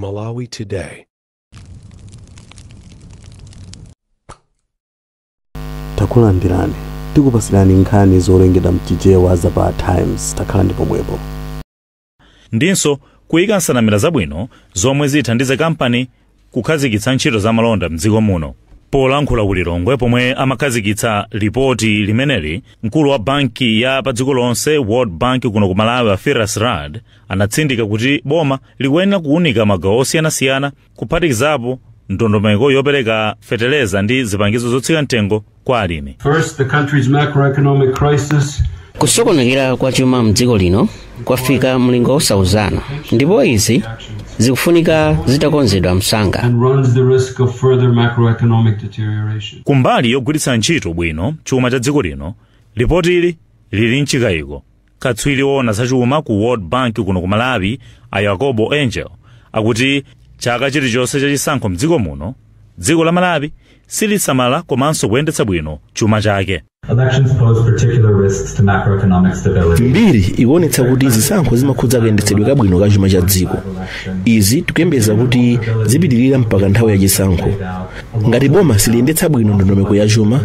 Malawi Today. Takulandirani, tikupasirani nkhani zolengedwa mchichewa za pa Times. Takhala ndi pomwepo. Ndinso kuyika nsanamira zabwino zomwe zithandize kampani kukhazikitsa ntchito zamalonda mdziko muno. Polankhula ku Lilongwe pomwe amakhazikitsa lipoti limeneli, mkulu wa banki ya pa dziko lonse, World Bank, kuno ku Malawi, a Firas Rad, anatsindika kuti boma likuyenera kuwunika magawo osiyanasiyana, kuphatikizapo ndondomeko yopereka feteleza ndi zipangizo zotsika mtengo kwa alimi. First, the country's macroeconomic crisis. Kusokonekera kwa chuma mdziko lino kwafika mlingo osauzana, ndipo izi zikufunika zitakonzedwa msanga. And runs the risk of further macroeconomic deterioration. Kumbali yogwiritsa ntchito bwino chuma cha dziko lino, lipoti ili lili mchikayiko. Katswiri woona zachuma ku World Bank kuno ku Malawi, a Yakobo Angel, akuti chaka chilichonse chachisankho mdziko muno, dziko la Malawi silisamala komanso kuyendetsa bwino chuma chake. Elections pose particular risks to macroeconomic stability. Mbiri ikuonetsa kuti zisankho zimakhudza kayendetsedwe kabwino ka chuma cha dziko. Izi tikuyembekeza kuti zipitirira mpaka nthawi ya chisankho. Ngati boma siliyendetsa bwino ndondomeko ya chuma,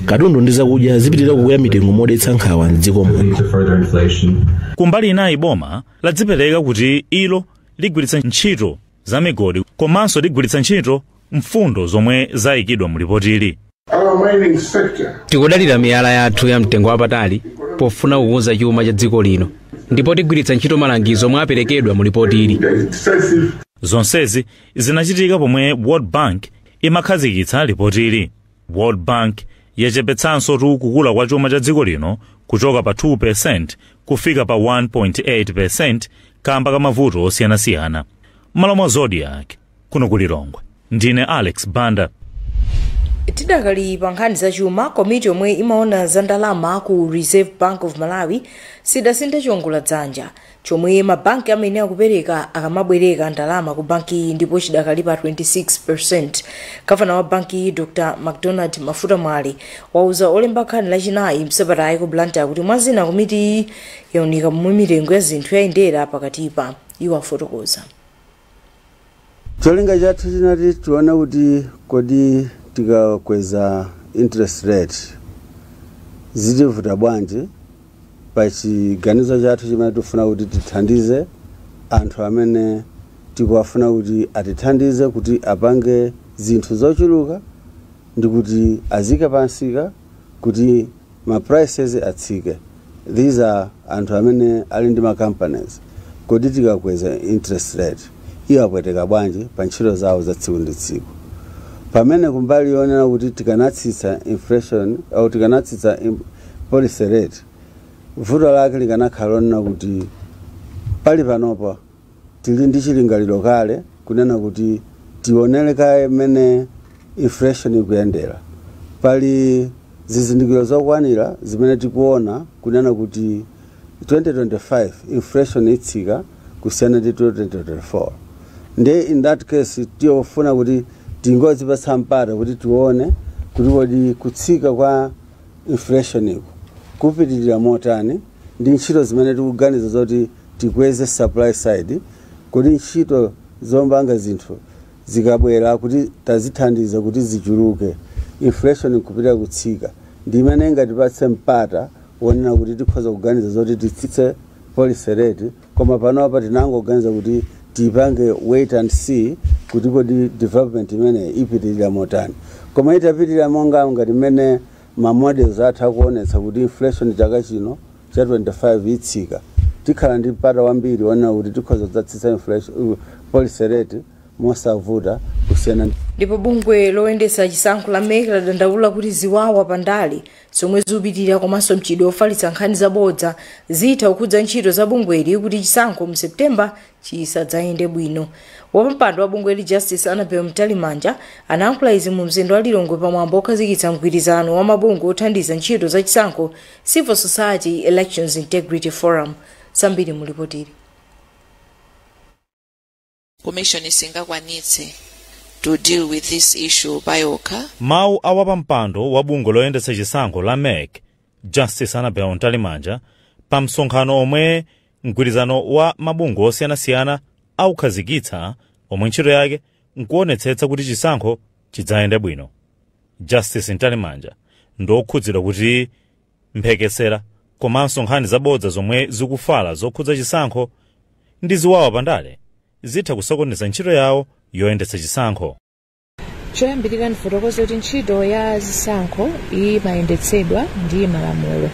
katundu ndi zakudya zipitirira kukwera mitengo modetsa nkhawa mdziko Lead muno. to further inflation. Kumbali inayi, boma ladzipereka kuti ilo ligwiritsa ntchito za migodi komanso ligwiritsa ntchito mfundo zomwe zayikidwa mu lipotili. Our mining sector Tikudalira miyala yathu ya mtengo wapatali pofuna kukuza chuma cha dziko lino, ndipo tigwiritsa ntchito malangizo omwe aperekedwa mu lipoti ili. Decisive. Zonsezi zinachitika pomwe World Bank imakhazikitsa lipotili. World Bank yachepetsanso tu kukula kwa chuma cha dziko lino kuchoka pa 2% kufika pa 1.8% kamba ka mavuto osiyanasiyana. M'malo mwa Zodiak, kuno ku Lilongwe, ndine Alex Banda. Tidakali pa nkhani zachuma, komiti yomwe imaona za ndalama ku Reserve Bank of Malawi sidasinthe chiwongola dzanja chomwe mabanki amene akupereka akamabwereka ndalama ku banki, ndipo chidakali pa 26. Gavana wa banki, Dr McDonald Mafuta Mwale, wauza olemba nkhani Lachinayi msabatayi ku Blantyre kuti mwazina komiti iyi yaunika momwe mitengo ya zinthu yayendera pakatipa. Iwo afotokoza. Cholinga chathu chinati tione kuti kodi tikakweza interest rate zitivuta bwanji pa chiganizo chathu chimene tifuna kuti tithandize anthu amene tikuwafuna kuti atithandize kuti apange zinthu zochuluka ndi kuti azike pansika kuti ma prices atsike. These are anthu amene ali ndi ma companies. Kodi tikakweza interest rate iwapweteka bwanji pa ntchito zawo za tsiku ndi tsiku? Pamene kumbali yonena kuti tikanatsitsa inflation au tikanatsitsa policy rate, vuto lake likanakhala lonena kuti pali panopa tili ndi chilingaliro kale kunena kuti tionere kaye mmene inflation ikuyendera. Pali zizindikiro zokwanira zimene tikuona kunena kuti 2025 inflation itsika kusiyana ndi 2024. Ndiye in that case tiyofuna kuti tingozipatsa mpata kuti tione kuti kodi kutsika kwa inflation iku kupitirira motani, ndi ntchito zimene tikuganiza zoti tikweze supply side, kuti ntchito zopanga zinthu zikabwera kuti tazithandiza kuti zichuluke, inflation kupita kutsika, ndi imene ingatipatse mpata wonena kuti tikhoza kuganiza zoti titsitse policy rate. Koma panopa tinangoganiza kuti tipange wait and see kuti kodi development imene ipitirira motani. Koma itapitirira monga ngati mmene ma models athu akuonetsa kuti inflation chaka chino cha 25 itsika, tikhala ndi mpata wambiri wonena kuti tikhoza kudzatsitsa inflation policy rate mosavuta kusiyana. Ndipo bungwe loyendetsa chisankho la MEC ladandaula kuti ziwawa pandale zomwe zikupitirira komanso mchitidwe ofalitsa nkhani zabodza zitha kukhudza ntchito za bungweli kuti chisankho mu Septemba chisadzayende bwino. Wapampando wa bungweli, Justice Annabel Mtalimanja, anayankhula izi mu mzinda wa Lilongwe pamwambo okhazikitsa mgwirizano wa mabungwe othandiza ntchito za chisankho, Civil Society Elections Integrity Forum. Zambiri mulipotiri. Commission singakwanitse to deal with this issue payokha. Mawu a wapampando wa bungwe loyendetsa chisankho la MEC, Justice Annabel Mtalimanja, pa msonkhano omwe mgwirizano wa mabungwe osiyanasiyana aukhazikitsa omwe ntchito yake nkuonetsetsa kuti chisankho chidzayende bwino. Justice Mtalimanja ndokhudzidwa kuti mphekesera komanso nkhani zabodza zomwe zikufala zokhudza chisankho ndi ziwawa pandale zitha kusokoneza ntchito yawo yoyendetsa chisankho. Choyambirira ndifotokoze kuti ntchito ya zisankho imayendetsedwa ndi malamulo.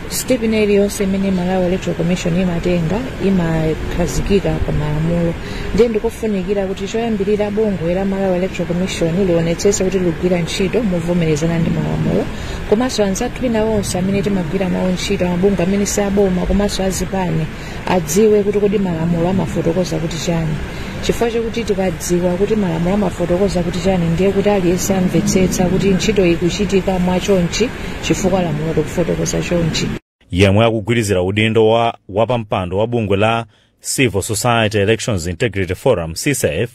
Step ina iliyonse imene Malawi Electoral Commission imatenga imakhazikika pa malamulo, ndiye ndikufunikira kuti choyambirira bungwe la Malawi Electoral Commission lionetsetse kuti ligwira ntchito movomerezana ndi malamulo, komanso anzathu ena onse amene timagwira nawo ntchito, mabungwe amene si aboma komanso azipani, adziwe kuti kodi malamulo amafotokoza kuti chani, chifukwa chokuti tikadziwa kuti malamulo amafotokoza kuti chani, ndiye kuti aliyense amvetsetsa kuti ntchito ikuchitika mwachonchi chifukwa lamulo likufotokoza chonchi. Yemwe akugwirizira udindo wa wapampando wa bungwe la Civil Society Elections Integrity Forum CSEF,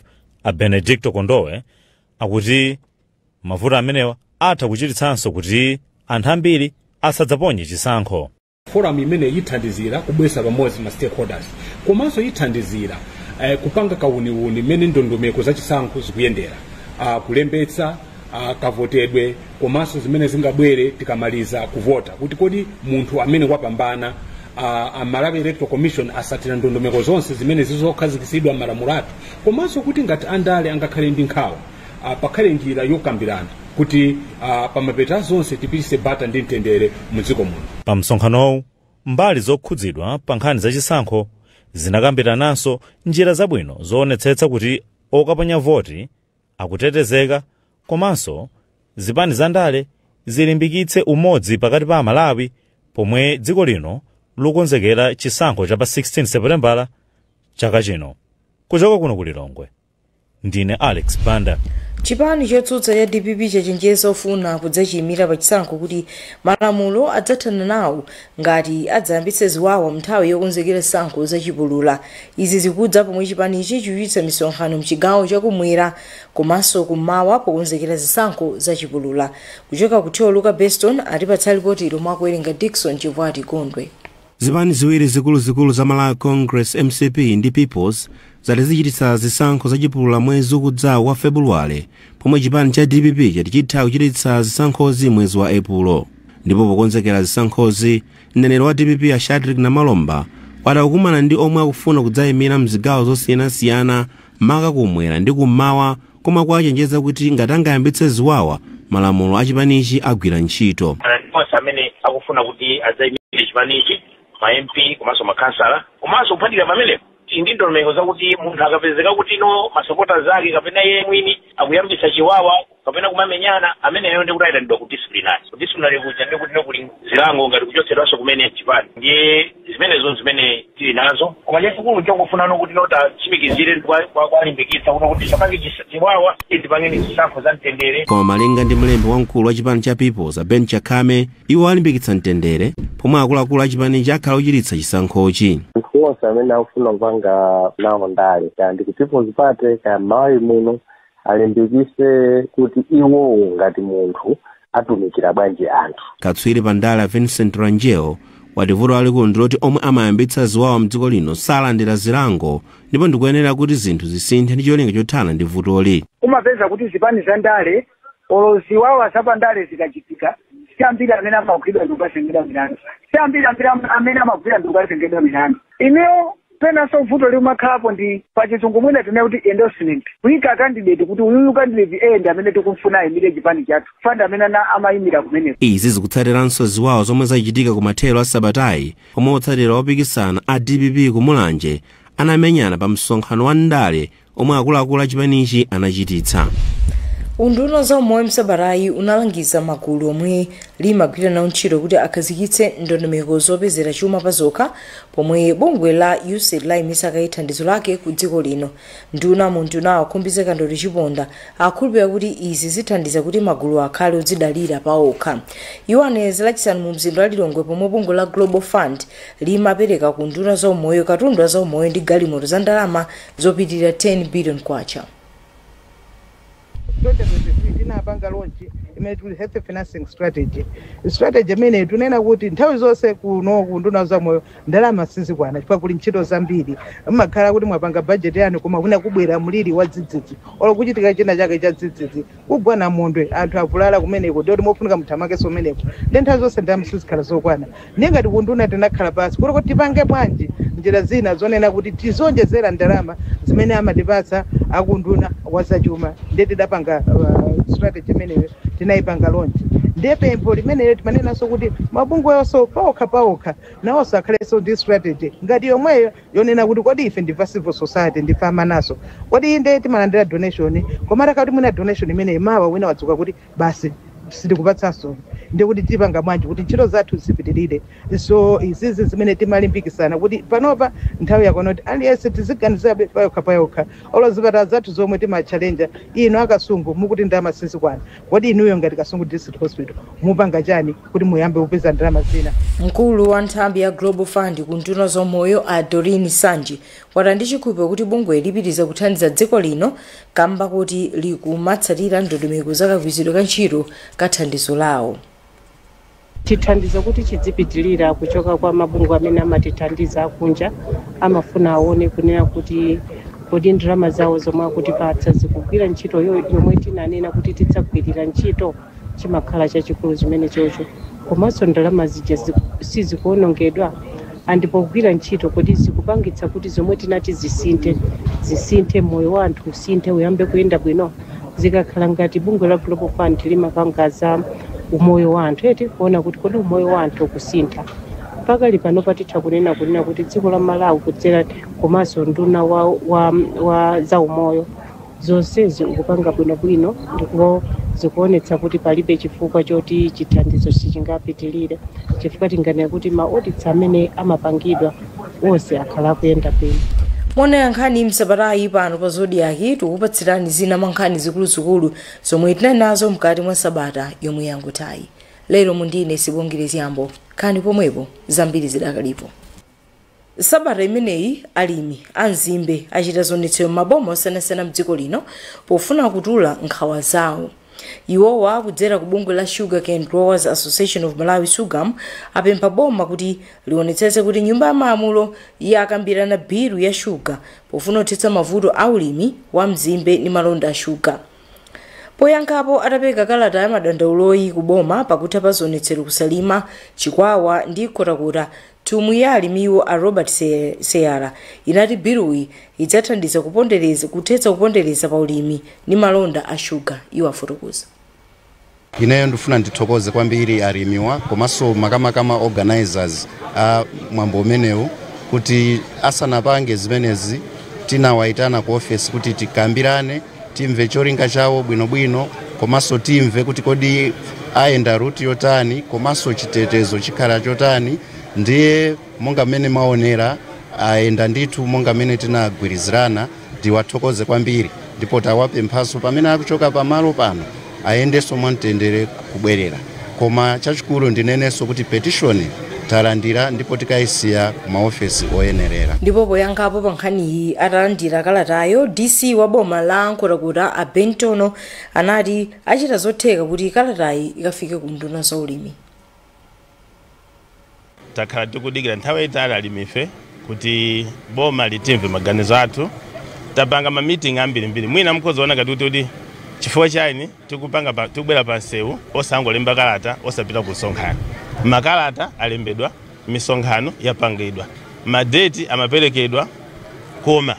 a Benedicto Kondowe, akuti mavuto amenewa atha kuchititsanso kuti anthu ambiri asadzaponye chisankho. Forum imene ithandizira kubwesa pamodzi ma stakeholders, komanso ithandizira kupanga kauniuni mmene ndondomeko za chisankho zikuyendera, kulembetsa, kavotedwe, komanso zimene zingabwere tikamaliza kuvota, kuti kodi munthu amene wapambana, Malawi Electoral Commission asatira ndondomeko zonse zimene zizokhazikitsidwa m'malamulo athu, komanso kuti ngati andale angakhale ndi nkhawa, pakhale njira yokambirana kuti pamapeto zonse tipitise bata ndi mtendere mudziko muno. Pa msonkhanowu mbali zokhudzidwa pa nkhani zachisankho zinakambirananso njira zabwino zoonetsetsa kuti okaponya voti akutetezeka, komanso zipani zandale zilimbikitse umodzi pakati pa Amalawi pomwe dziko lino lukonzekera chisankho cha pa 16 Seputembala chaka chino. Kuchoka kuno ku Lilongwe, ndine Alex Banda. Chipani chotsutsa cha DPP chachenjeza ofuna kudzachiyimira pa chisankho kuti malamulo adzathana nawo ngati adzayambitse ziwawa nthawi yokonzekera zisankho zachipulula. Izi zikudza pomwe chipanichi chikuchititsa misonkhano mchigawo chakumwera komanso kummawa pokonzekera zisankho zachipulula. Kuchoka ku Thyolo, Luka Beston atipatsa ripoti lomwe akuwerenga Dickson Chivwati Gondwe. Zipani ziwiri zikuluzikulu za Malawi Congress MCP ndi Peoples zati zichititsa zisankho zachipulula mwezi ukudzawo wa Februwale, pomwe chipani cha DPP chati chitha kuchititsa zisankhozi mwezi wa Epulo. Ndipo pokonzekera zisankhozi, mneneri wa DPP a Shadrack Namalomba wati akukumana ndi omwe akufuna kudzayimira mzigawo zosiyanasiyana maka kumwera ndi kummawa, koma kuwachenjeza kuti ngati angayambitse ziwawa malamulo a chipanichi agwira ntchito. Onse amene akufuna kuti adzayimire chipanichi, ma MP komanso makhansala, komanso kuphatikira pamenepo ndi ndondomeko zakuti munthu akapezeka kuti no masupporters ake kapena iye mwini akuyambitsa chiwawa kapena kumamenyana, ameneyo ndi kuti ayitanidwa ku disciplinary. Ku disciplinary kuja ndi kuti kuli zilango ngati kuchotsedwanso kumene chipani. Ndiye zimenezo zimene tili nazo, koma chachikulu chongofunano kuti no tatsimikizire kwalimbikitsa kuti tisapange chiwawa, tipangeni zisankho za mtendere. Koma malinga ndi mlembi wamkulu wa chipani cha Peoples a Ben Chakame, iwo alimbikitsa mtendere pomwe akuluakulu a chipanichi akhala ochititsa chisankhochi. Anthu onse amene akufuna kupanga nawo ndale, kaya ndi ku People's Party kaya Malawi muno, alimbikise kuti iwowo ngati munthu atumikira bwanji anthu. Katswiri pa ndale Vincent Rangel wati vuto lalikulu ndiloti omwe amayambitsa ziwawa mdziko lino salandira zilango, ndipo ndikuyenera kuti zinthu zisinthe ndi cholinga chothana ndi vutoli. Umapeza kuti zipani za ndale olo ziwawa zapandale zikachitika, si ambiri amene amagwidwa ndi kukazengedwa milandu, si ambiri amene amagwira ndi kukazengedwa milandu. Ineyo penanso vuto limakhalapo ndi pachizungu mwina tinene kuti endorsement, kuyika candidate kuti uyuyu candidate A ndi amene tikumfuna ayimire chipani chathu, fanda amene amayimira kumeneko. Izi zikutsatiranso ziwawa zomwe zachitika ku mathero a sabatayi, pomwe otsatira opikisana a DPP ku Mulanje anamenyana pa msonkhano wa ndale omwe akuluakulu a chipanichi anachititsa. Unduna za umoyo msabatayi unalangiza magulu omwe limagwira nawo ntchito kuti akhazikitse ndondomeko zopezera chuma pazokha, pomwe bungwe la USAID layimisa kaye thandizo lake ku dziko lino. Nduna mu ndunawo Khumbize Kandodo Chiponda akhulupirira kuti izi zithandiza kuti magulu akhale odzidalira paokha. Iwo aneneza Lachisanu mu mzinda wa Lilongwe pomwe bungwe la Global Fund limapereka ku nduna za umoyo katundu za umoyo ndi galimoto za ndalama zopitirira 10 billion kwacha. 2023 Tinapanga launch imene tuli health financing strategy. Strategy imene tunena kuti nthawi zonse kuno kunduna zamoyo ndalama sizikwana chifukwa kuli ntchito zambiri. Mmakhala kuti mwapanga budget yanu, koma kuna kubwera mliri wa dzidzidzi olo kuchitika china chake cha dzidzidzi, kugwa namondwe, anthu avulala kumeneko, ndiye kuti mofunika muthamangenso kumeneko, ndi nthawi zonse ndalama sizikhala zokwana. Ndiye ngati kunduna tinakhala pasi kuti tipange bwanji njira zina zonena kuti tizonjezera ndalama zimene amatipatsa akunduna wazachuma. Ndiye tidapanga strategy imeneyo, tinayipanga launch. Ndiye pempho limeneyo timanenanso kuti mabungwe yonso paokha paokha nawonso akhalenso ndi strategy ngati yomweyo yonena kuti kodi ife ndifa civil society, ndife amanaso, kodi inde timalandira donation, koma takati mwina donation imeneyi mawa wina wadzuka kuti basi sitikupatsanso, ndiye kuti tipanga bwanji kuti ntchito zathu zipitirire? So izizi zimene timalimbikisana kuti panopa nthawi yakona kuti aliyense tiziganizabe payokha payokha. Olo zipatala zathu zomwe timachallenja, inu akasungu mukuti ndalama sizikwana, kodi inuyo ngati Kasungu District Hospital mupanga chani kuti muyambe kupeza ndalama zina? Mkulu wa nthambi ya Global Fund ku nduna zomoyo a Doreen Sanji wati ndi chikhulupiriro kuti bungwe lipitiriza kuthandiza dziko lino kamba kuti likumatsatira ndondomeko zakagwirizidwe ka ntchito ka thandizo lawo. Chithandizo kuti chidzipitirira kuchoka kwa mabungwe amene amatithandiza akunja, amafuna aone kunena kuti kodi ndalama zawo zomwe akutipatsa zikugwira ntchito yomwe tinanena kuti tidzagwirira ntchito. Chimakhala chachikulu chimene chocho, komanso ndalama zija sizikuonongedwa, andipogwira ntchito kodi zikupangitsa kuti zomwe tinati zisinthe zisinthe, moyo wa anthu usinthe, uyambe kuyenda bwino. Zikakhala ngati bungwe la Global Fund limapanga za umoyo wa anthu eti, kuona kuti kodi umoyo wa anthu ukusintha. Pakali pano patitha kunena kuti dziko la Malawi kudzera komanso nduna wa za umoyo zonsezi ukupanga bwinobwino, ndipo zikuonetsa kuti palibe chifukwa choti chithandizo sichingapitirire, chifukwa tinganena kuti ma audits amene amapangidwa onse akhala akuyenda bwino. Mona nkhani msabatayi pano pa Zodiak, tikupatsirani zina mwa nkhani zikuluzikulu zomwe tinali nazo mkati mwa sabata yomwe yangothayi. Lero mundine Sibongere Ziyambo. Nkhani pomwepo, zambiri zidakalipo. Sabata imeneyi alimi anzimbe achita zionetsero m'maboma osiyanasiyana mdziko lino pofuna kutula nkhawa zawo. Iwowa kudzera ku bungwe la Sugar Cane Growers Association of Malawi, SUGAM, apempha boma kuti lionetsetse kuti nyumba ya malamulo yakambirana bilu ya shuga pofuna kuthetsa mavuto a ulimi wa mzimbe ndi malonda a shuga. Poyankhapo atapereka kalata ya madandauloyi ku boma pakutha pa zionetsero kuSalima, Chikwawa ndi Kotakota, nthumwi ya alimiwo a Robert Seyala inati biluyi idzathandiza kuthetsa kupondereza pa ulimi ndi malonda a shuga. Iwo afotokoza. Ineyo ndifuna ndithokoze kwambiri alimiwa komanso makamaka ma organizers a mwambo umenewu, kuti asanapange zimenezi tinawayitana ku ofesi kuti tikambirane, timve cholinga chawo bwinobwino, komanso timve kuti kodi ayenda route yotani, komanso chitetezo chikhala chotani. Ndiye monga mmene maonera, ayenda ndithu monga mmene tinagwirizirana. Ndiwathokoze kwambiri, ndipo tawapemphanso pamene akuchoka pamalo pano ayendenso mwamtendere kubwerera. Koma chachikulu ndinenenso kuti petition talandira ndipo tikayisiya ku maofesi oyenerera. Ndipo poyankhapo pa nkhaniyi atalandira kalatayo, DC wa boma la Nkhotakota a Bentono anati achita zotheka kuti kalatayi ikafike ku nduna za ulimi. Takhala tikudikira nthawi yayitali alimife kuti boma litimve maganizo athu. Tapanga ma meeting ambirimbiri. Mwina mukhoza ngati kuti chifukwa chani tikupanga tikubwera pa msewu osangolemba kalata, osapita ku msonkhano. Makalata alembedwa, misonkhano yapangidwa, madeti amaperekedwa, koma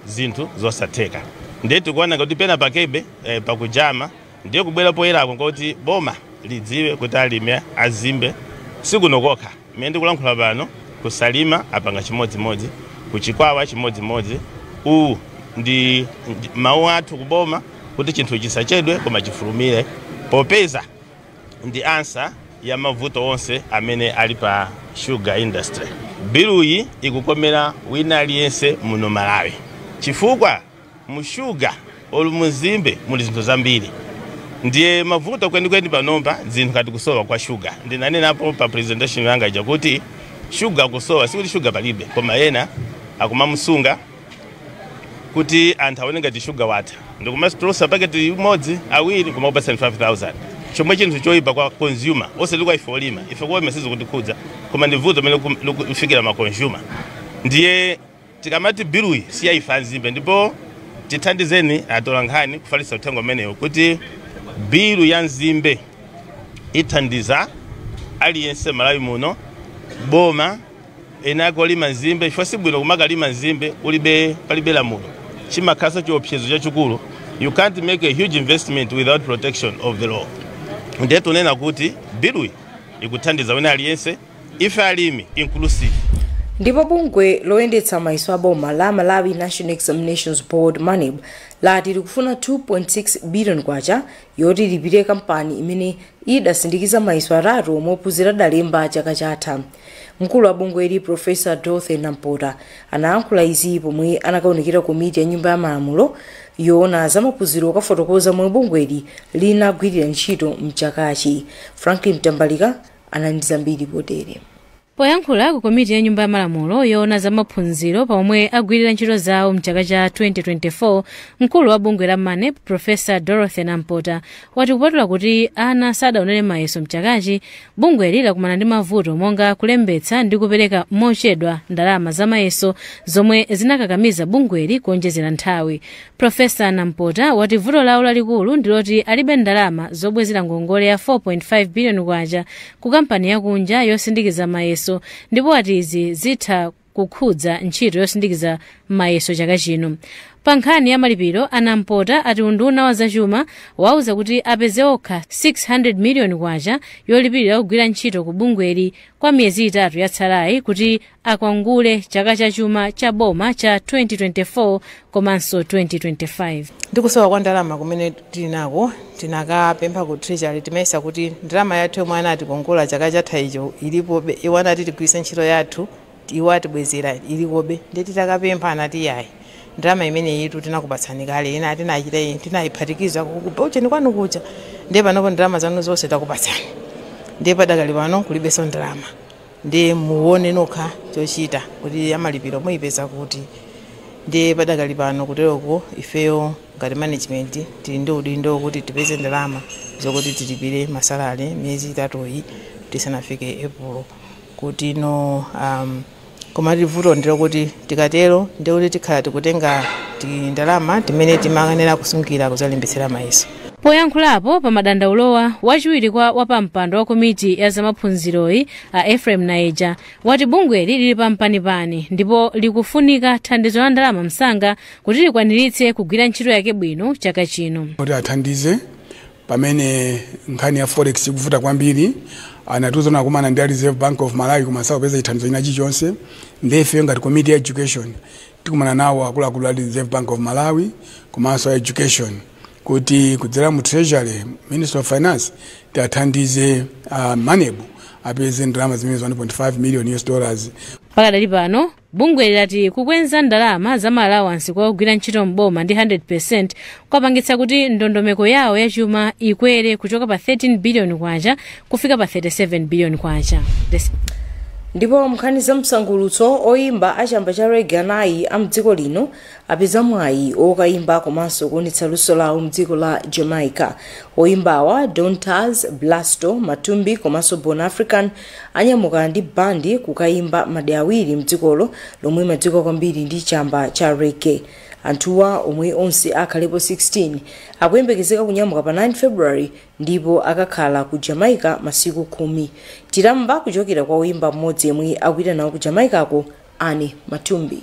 zinthu zosatheka. Ndiye tikuona kuti pena pakebe pakujama. Ndiye kubwera poyerako nkuti boma lidziwe kuti alimi azimbe sikuno kokha. Mmene ndikulankhula pano, kuSalima apanga chimodzimodzi, kuChikwawa chimodzimodzi. Uwu ndi mawu athu kuboma kuti chinthu chisachedwe koma chifulumire, popeza ndi answer ya mavuto onse amene ali pa sugar industry. Biluyi ikukomera wina aliyense muno Malawi, chifukwa mu shuga olu muzimbe muli zinthu zambiri. Ndiye mavuto kwenikweni panomba zinthu ngati kusowa kwa shuga. Ndinanenapo pa presentation yanga ija kuti shuga kusowa sikuti shuga palibe, koma ena akumamusunga. Kuti anthu aone ngati shuga watha ndikumatulutsa paketi imodzi, awiri, kumakupasani 5000, chomwe chinthu choyipa kwa consumer, osati kwa ife olima. Ife kuolima sizikutikhudza, koma ndi vuto limene likufikira ma consumer. Ndiye tikamati biluyi siya ife anzimbe, ndipo tithandizeni atolankhani kufalitsa uthenga umenewo kuti bilu ya nzimbe ithandiza aliyense Malawi muno, boma, ena akolima nzimbe, chifukwa sibwino kumakalima nzimbe ulibe, palibe lamulo. Chimakhala chiopsezo chachikulu. You can't make a huge investment without protection of the law. Ndiye tunena kuti biluyi ikuthandiza wina aliyense, ife alimi inclusive. Ndipo bungwe loyendetsa mayeso a boma la Malawi National Examinations Board, MANEB, lati likufuna 2.6 billion kwacha yoti lipire kampani imene idasindikiza mayeso atatu omwe ophunzira adalemba chaka chatha. Mkulu wa bungweli, Profesa Dorothy Nampota, anayankhula izi pomwe anakaonekera komiti ya Nyumba ya Malamulo yoona zamaphunziro okafotokoza momwe bungweli linagwirira ntchito mchakachi. Franklin Mtambalika anali ndi zambiri potere. Poyankhula ku komiti ya Nyumba ya Malamulo yoona za maphunziro pomwe agwirira ntchito zawo mchaka cha 2024, mkulu wa bungwe la MANEB, Profesa Dorothy Nampota, wati kupatula kuti ana sadaonere mayeso mchakachi, bungweli lakumana ndi mavuto monga kulembetsa ndi kupereka mochedwa ndalama za mayeso zomwe zinakakamiza bungweli kuonjezera nthawi. Profesa Nampota wati vuto lawo lalikulu ndiloti alibe ndalama zobwezera ngongole ya 4.5 billion kwacha ku kampani yakunja yosindikiza mayeso, ndipo ati izi zitha kukhudza ntchito yosindikiza mayeso chaka chino. Pa nkhani ya malipiro, Anampota ati unduna wa zachuma wauza kuti apeze okha 600 million kwacha yolipirira kugwira ntchito ku bungweli kwa miyezi 3 yatsalayi kuti akwangule chaka cha chuma cha boma cha 2024 komanso 2025. Ndikusowa kwa ndalama kumene tili nako, tinakapempha ku Treasury. Timayesa kuti ndalama yathu yomwe anatikongola chaka chatha icho ilipobe. Iwo anati tigwiritse ntchito yathu, iwo atibwezera, ilikobe. Ndiye titakapempha anati, "Yayi, ndalama imene yitu tinakupatsani kale, ina tinachita iyi, tinayiphatikiza kucheni kwanu kucha. Ndiye panopo ndalama zanu zonse takupatsani. Ndiye padakali pano kulibenso ndalama, ndiye muone nokha chochita kuti amalipiro muyipeza kuti." Ndiye padakali pano kuteroko ifeyo ngati management tili ndi udindo kuti tipeze ndalama zokuti tilipire ma salary miyezi 3yi tisanafike Epulo kuti no koma vuto ndilo kuti tikatero ndikuti tikhala tikutenga ndalama timene timakanena kusungira kuzalimbitsira mayeso. Poyankhulapo pa madandaulowa, wachiwiri kwa wapampando wa komiti ya zamaphunziroyi, a Ephraim Naeja, wati bungweli lili pampanipani ndipo likufunika thandizo la ndalama msanga kuti likwaniritse kugwira ntchito yake bwino chaka chino. Kuti athandize pamene nkhani ya forex ikuvuta kwambiri. Anatiuza nakumana ndi Reserve Bank of Malawi koma sakupeza chithandizo china chilichonse. Ndife ngati committee ya education tikumana nawo akuluakulu a Reserve Bank of Malawi komanso education kuti kudzera mu Treasury, Minister of Finance, tiathandize MANEB apeze ndalama zimene 1.5 million US dollars. Pakadali pano bungwe lati kukweza ndalama za maalawansi kwa ogwira ntchito mboma ndi 100% kwapangitsa kuti ndondomeko yawo yachuma ikwere kuchoka pa 13 billion kwacha kufika pa 37 billion kwacha. Ndipo nkhani za msangulutso, oyimba achamba cha reggae 4 a mdziko lino apeza mwayi okayimba komanso kuonetsa luso lawo mdziko la Jamaica. Oyimbawa, Dontas, Blasto, Matumbi komanso Bon African, anyamuka ndi bandi kukayimba madera 2 mdzikolo lomwe madziwika kwambiri ndi chamba cha reggae. Anthuwa, omwe onse akhalepo 16, akuyembekezeka kunyamuka pa 9 February ndipo akakhala ku Jamaica masiku 10. Titamva kuchokera kwa oyimba mmodzi yemwe akupita nawo ku Jamaicako, Ani Matumbi.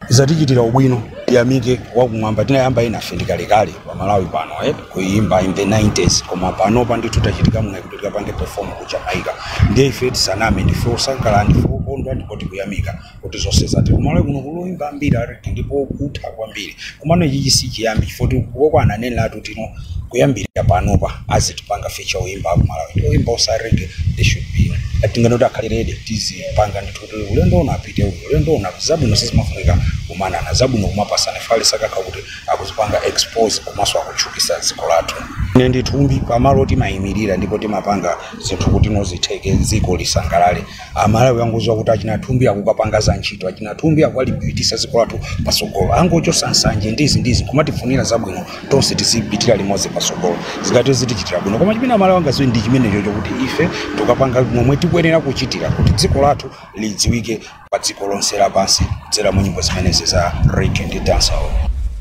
Zatichitira ubwino, tiyamike wakumwamba. Tinayamba inafe ndikalekale pa Malawi pano kuimba in the 90s, koma panopa ndithu tachitika mwayi kuti tikapange perform ku Jamaica. Ndiye ife tisaname, ndife osangalala, ndife okondwa, ndipo tikuyamika kuti zonse zati. Kumalawi kuno kuloimba ambiri arege ndipo kutha kwambiri, komano ichichi si chiyambi, chifukwa kukokwana anenelatu tino kuyambira panopa azitipanga feature oyimba aku Malawi ndi oyimba osarege. They should be tinganoti akhale ready, tizipanga ndithu kuti ulendo uno apite uyu, ulendo uno. Zabwino sizimafunika kumanana, zabwino kumapasana. Ifale sakakha kuti akuzipanga expose komanso akutchukisa dziko lathu. Ine ndi Thumbi pamalo timayimirira ndipo timapanga zinthu kuti nozitheke, dziko lisangalale. Amalawi angoziwa kuti achina Thumbi akukapanga za ntchito, achina Thumbi akukalipitisa dziko lathu pasogolo, angochosa nsanje ndizi ndizi kumatifunira zabwino, tonse tizipitira limodzi pasogolo, zikati zitichitira bwino. Koma chimene Amalawi angaziwe ndi chimenecho chokuti ife tikapanga momwe tikuyenera kuchitira kuti dziko lathu lidziwike pa dziko lonse lapansi kudzera mu nyimbo zimenezi za reggae ndi dancehall.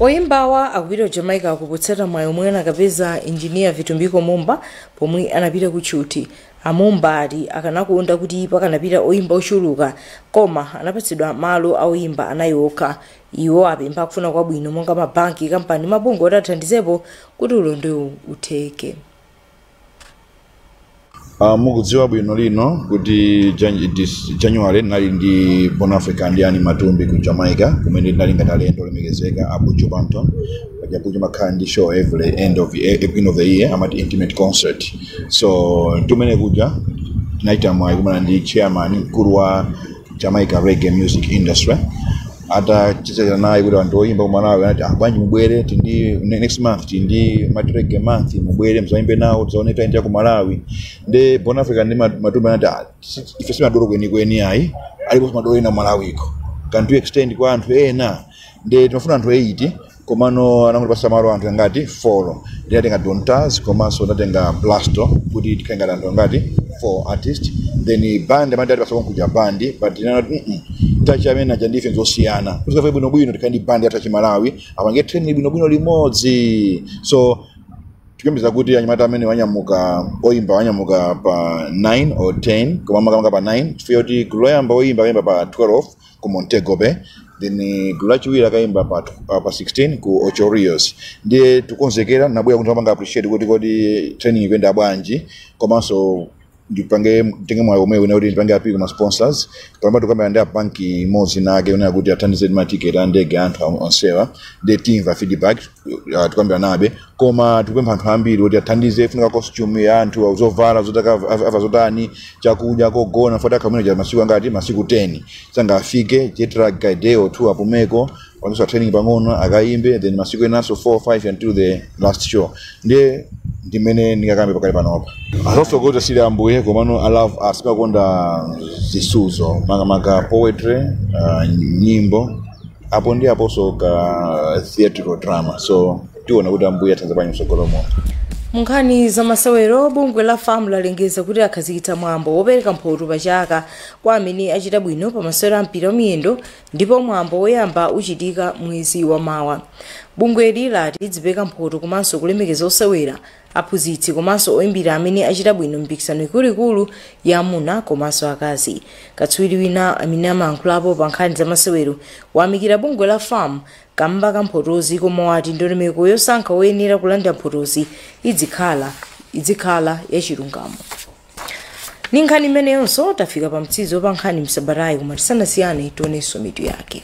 Oyimbawa akupita ku Jamaica kupotsata mwayi omwe anakapeza Injiniya Vitumbiko Mumba pomwe anapita ku tchuthi. Amumba ati akanakonda kuti pakanapita oyimba ochuluka, koma anapatsidwa malo a oyimba anayi okha. Iwo apempha kufuna kwabwino monga mabanki, kampani, mabungwe oti athandizepo kuti ulendowu utheke. Mukudziwa bwino lino kuti January ndinali ndi Born Africa ndi Ani Matumbi ku Jamaica, kumene ndinali ngati alendo olemekezeka a Buju Banton. Paja Buju makhala ndi show every end of the year, amati intimate concert. So tumene kuja tinachita mwayi kumana ndi chairman, mkulu wa Jamaica reggae music industry. Atachezera naye kuti anthu oyimba ku Malawi, anati, "Ah, bwanji mubwere, tindi next month tindi mati reggae month, mubwere mzaimbe nawo, tizaone talent ya ku Malawi." Ndi Born Africa ndi Matumbi anati, "Ah, ife simadolo kwenikweni ayi, alipo madolo ena Malawiko, can we extend kwa anthu ena?" Ndi timafuna anthu 8, komano anangotipasa malo anthu angati? 4. Ndinatenga Dontas komanso ndatenga Blasto kuti tikhale ngati anthu angati? 4 artist. Then band amati atipasa konkuja band, but tinanati tachi amene aja ndife nzosiyana, kuzikafe bwinobwino tikhale ndi band yathu Yachimalawi, apange training bwinobwino limodzi. So tikuyembekeza kuti anyamata amene wanyamuka, oyimba wanyamuka pa 9 or 10, koma makamaka pa 9, chifukwa kuti gulu loyamba oyimba akayimba pa 12 ku Montego Bay, then gulu lachiwiri akayimba pa 16 ku Ocho Rios. Ndiye tikonzekera, nabwera kuti apanga appreciate kuti kodi training ikuyenda bwanji, komanso ndipange nditenge mwayi omwe wina kuti ndipange appeal kuma sponsors. Panopa tikuyambira ndi banki imodzi nake unena kuti athandize ndi matiketi a ndege anthu onsewa. Ndiye timva feedback, tikuyambira nabe, koma tikupempha anthu ambiri kuti athandize. Funika costume ya anthu, zovala zotaka ava, zotani, chakudya, kogona fota kamwino cha masiku angati? Masiku 10. Sangafike jet lag, a day or two apumeko, panso training pang'ono, akayimbe, then masiku enanso 4 5 until the last show. Ndiye ndimene ndingakambe pakali panopa. Asosokoza sili ambuye, komano I love arts, makonda zisuzo, makamaka poetry, nyimbo, apo ndi aponso ka theatrical drama. So tiona kuti ambuye athandiza bwanji mtsogolo muno. Munkhani zamasewero, bungwe la FAM lalengeza kuti akhazikitsa mwambo wopereka mphoto pachaka kwa amene achita bwino pa masewero a mpira wamiyendo, ndipo mwambo woyamba uchitika mwezi wa mawa. Bungweli lati lidzipereka mphoto komanso kulemekeza osewera, aphunzitsi komanso oyimbira amene achita bwino mpikisano ikuluikulu ya amuna komanso akazi. Katswiri wina amene amayankhulapo pa nkhani zamasewero wayamikira bungwe la FAM kamba ka mphotozi, koma wati ndondomeko yosankha woyenera kulandira mphotozi idzikhala yachilungamo. Ndi nkhani imeneyonso tafika pa mtsizo pa nkhani msabatayi, koma tisanasiyane tionenso mitu yake.